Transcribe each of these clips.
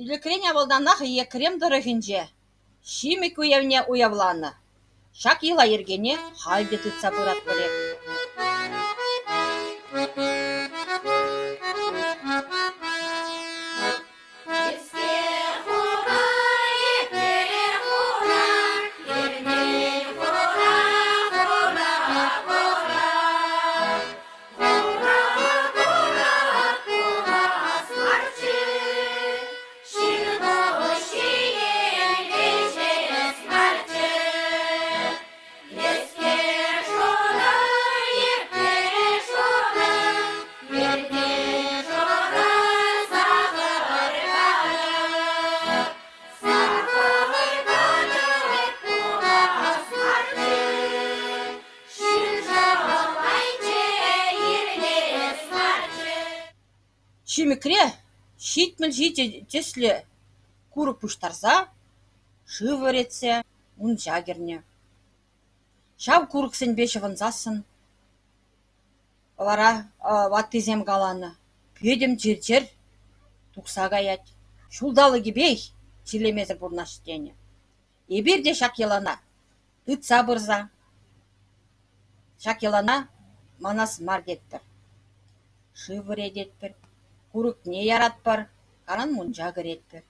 Ӗлӗкрен-авалтанах Екрем тӑрӑхӗнче Ҫимӗк уявне уявланӑ. Ҫак йӑла-йӗркене халь те тытса пыратпӑрех. Ҫимӗкре 77 тӗслӗ курӑк пуҫтарса, шыв вӗретсе мунча кӗрнӗ. Ҫав курӑксемпе ҫӑвӑнсассӑн вара ваттисем каланӑ: пӗтӗм чир-чӗр тухса каять, ҫулталӑкӗпех чирлемесӗр пурӑнаҫ тенӗ. Эпир те ҫак йӑлана тытса пырса ҫак йӑлана манас мар тетпӗр. Шыв вӗрететпӗр, курӑкне яратпӑр, кайран мунча кӗретпӗр.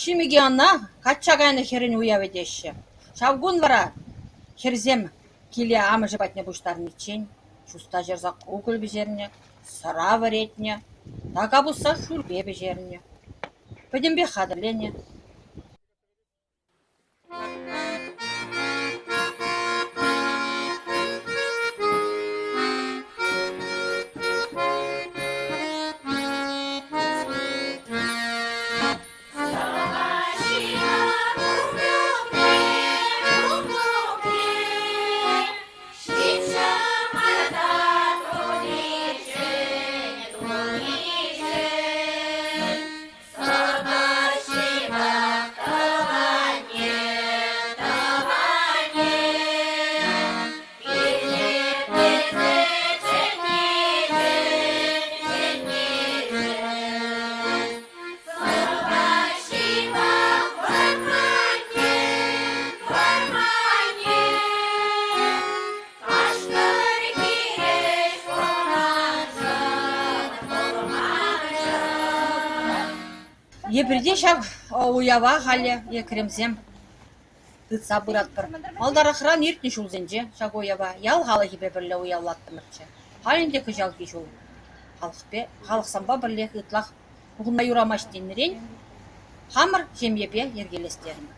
Ҫимӗке ӑна качча кайнӑ хӗрӗн уявӗ теҫҫӗ. Ҫав кун вара хӗрсем киле амӑшӗ патне пуҫтарӑниччен чуста ҫӑрса кукӑль пӗҫернӗ, сӑра вӗретнӗ, така пусса шӳрпе пӗҫернӗ. Пӗтӗмпех хатӗрленӗ. Эпир те ҫав уява халӗ Екремсем тытса пыратпӑр. Малтарахран иртнӗ ҫулсенче ҫак уява ял халӑхӗпе пӗрле уявлаттӑмӑрччӗ. Халь ӗнтӗ кӑҫалхи ҫул халӑхпе халӑхсемпе пӗрлех ытлах пухӑнма юрамасть тенӗрен хамӑр ҫемьепе йӗркелес терӗмӗр.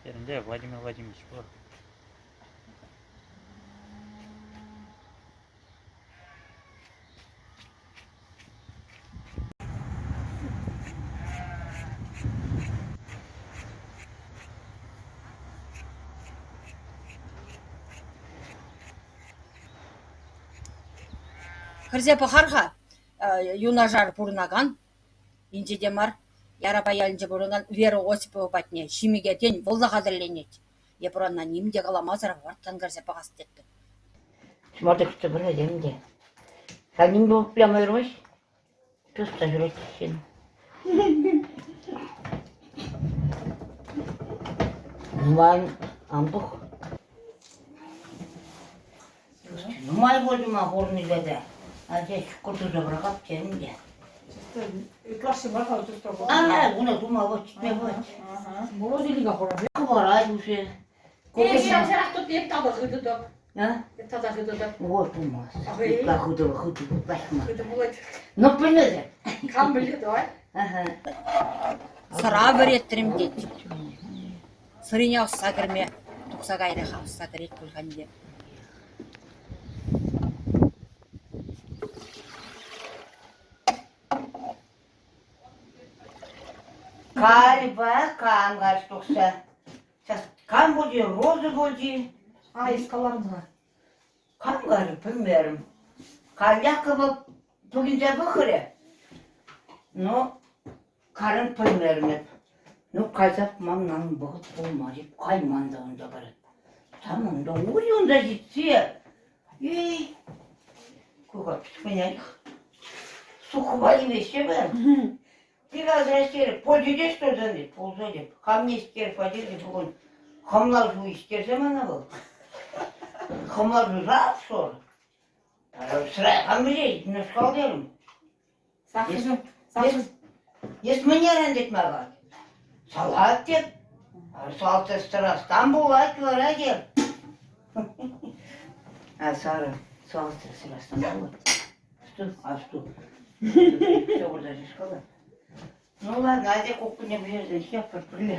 Пирӗнте Владимир Владимирович пур. Кӗрсе пӑхар-ха юнашар пурӑнакан, инҫе те мар, Ярапай ялӗнче пурӑнакан Вера Осипова патне ҫимӗке, тен, вӑл та хатӗрленет. Эпир ӑна ним те каламасӑр вӑрттӑн кӗрсе пӑхас тетпӗр. Ҫӑмарта кӗртсе пырать ӗнтӗ. Халь ним пуплемерӗҫ. Чуста ҫӳрет ҫын. Нумай ан пӑх. Нумай пулчӗ ма хурнипе те. Ача шукӑр туса пӑрахап терӗм те. Ытлашши мар-ха чувство. А, уна тума вот читме вот. Морозилника хурать. Хӑварать уже. Ҫав-ҫавах тут эп тата хытӑтӑп. А? Эп тата хытӑтӑп. Вот тумас. Ытла хытӑ, хытӑ пулать. Хытӑ пулать. Ну, пӗлмесӗр. Кам пӗлет, давай. Ага. Сӑра вӗретрӗм тет. Сӑрине ӑсса кӗрме тухса кайрӗ-ха, ӑсса кӗрет пуль ӗнтӗ. Кальпа кам каҫ тухса. Сейчас кам пулчӗ, Роза пулчӗ. А, эс каларӑн-ха. Кам каларӗ, пӗлмерӗм. Каллях пукинче пӑхрӗ. Ну, карӑн пӗлмерӗм эп. Ну, кайса маннан вӑхӑт пулмарӗ. Кайман та унта пӗр. Там унта ури унта ҫитсе. Эй, куха пӗтменех. Сухва илеҫҫӗ Приказа ӗҫтерӗп, полчӗ что пулса теп. Камне ӗҫтерӗп, хваттерте пукан хӑмла шу ӗҫтерсе мана вӑл. Хӑмла шуса шор. Сӑра кам пӗлет, мӗшкал терӗм. Эс мӗнерен тет мага. Салат теп. Салат сырастан пулать вара теп. А Сара, салат сырастан пулать. Что? А что? Все уже школа. Ну ладно, Надя кухня пӗҫерсе ҫаппӑр пӗрле.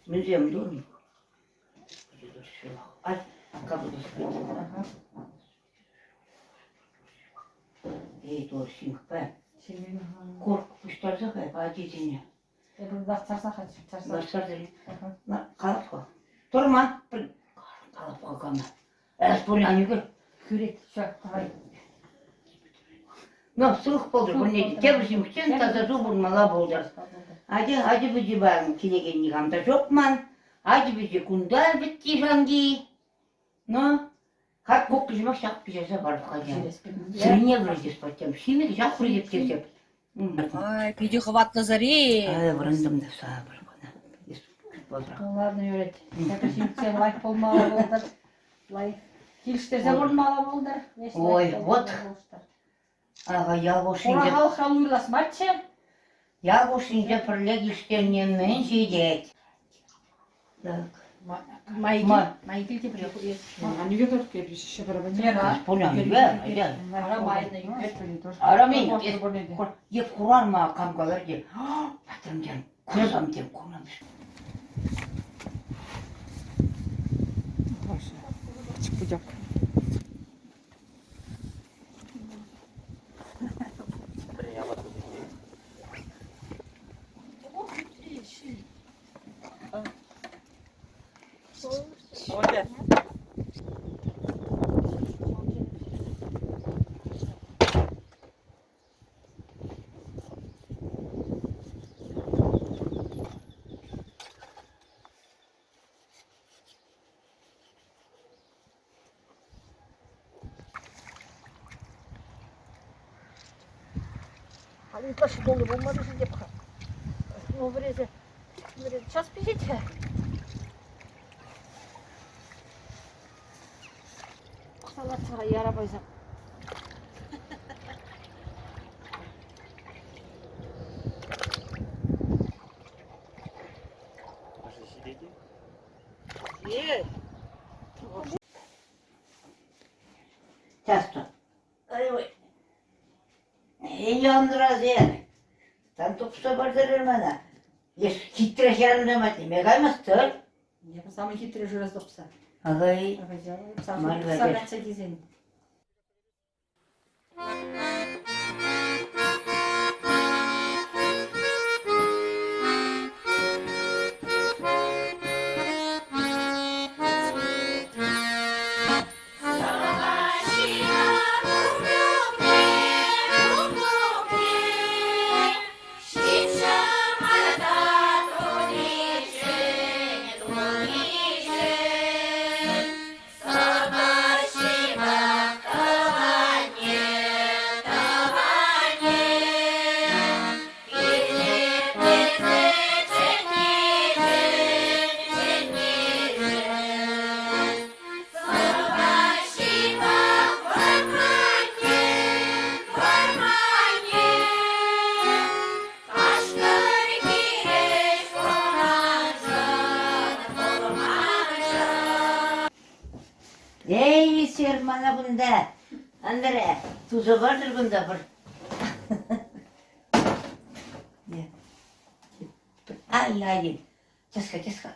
Мӗнсем турӑм? Ай, как буду спать. Эй, то симкпе. Курк пуҫтарса кай ачисене. Ластарса. Калап-ха. Турма. Калап-ха кама. Эс пурян ӳкер. Кӳрет, все, давай. Ну, сывӑх пултӑр, пурне те. Тепӗр ҫимӗҫчен таса су пурмалла пултӑр. Ача, ачи-пӑчи паян килекен никам та ҫук ман. Ачи-пӑчи кунта вӗтти шанки. Ну, хак куккӑҫӑмах ҫак пӗҫерсе парӑп-ха Сӗрне вӗрентес паттем. Ҫимӗк ҫак вӗрентеп тесеп. Ай, питӗ хӑватлӑ сӑри. Ай, вӑрантӑм та сапӑр кӑна. Ну ладно, юрать. Тепӗр ҫимӗксем лайӑх пулмалла пултӑр. Лайӑх. Килӗштерсе пурӑнмалла пултӑр. Ой, вот. Ага, ял хушшинче. Хура халӑхран уйрӑлас марччӗ. Ял хушшинче пӗрле килӗштерни мӗн ҫитет? Так. Майкил те пӗрле. Еп курар ма кам калар те. Патрам курсам тем курам. Пучок. Ытлашши тулли пулман-ши теп-ха. Ну, вӗресе, вӗресе час пиҫет-ха. Салатсӑра яра пойсам. Ашӗ ҫитет-и? Часто. Янрасен. Там тупса пӗлтерӗр мана. Эс хитре хӗрарӑм теме каймастӑр. Я самый хитрый журас тупса. Ага. Тупса качча килсен. Эй, сир мана кунта, Андре, туса патӑр кунта пӗр. Ай-ай, тӗсхе, тӗсхе.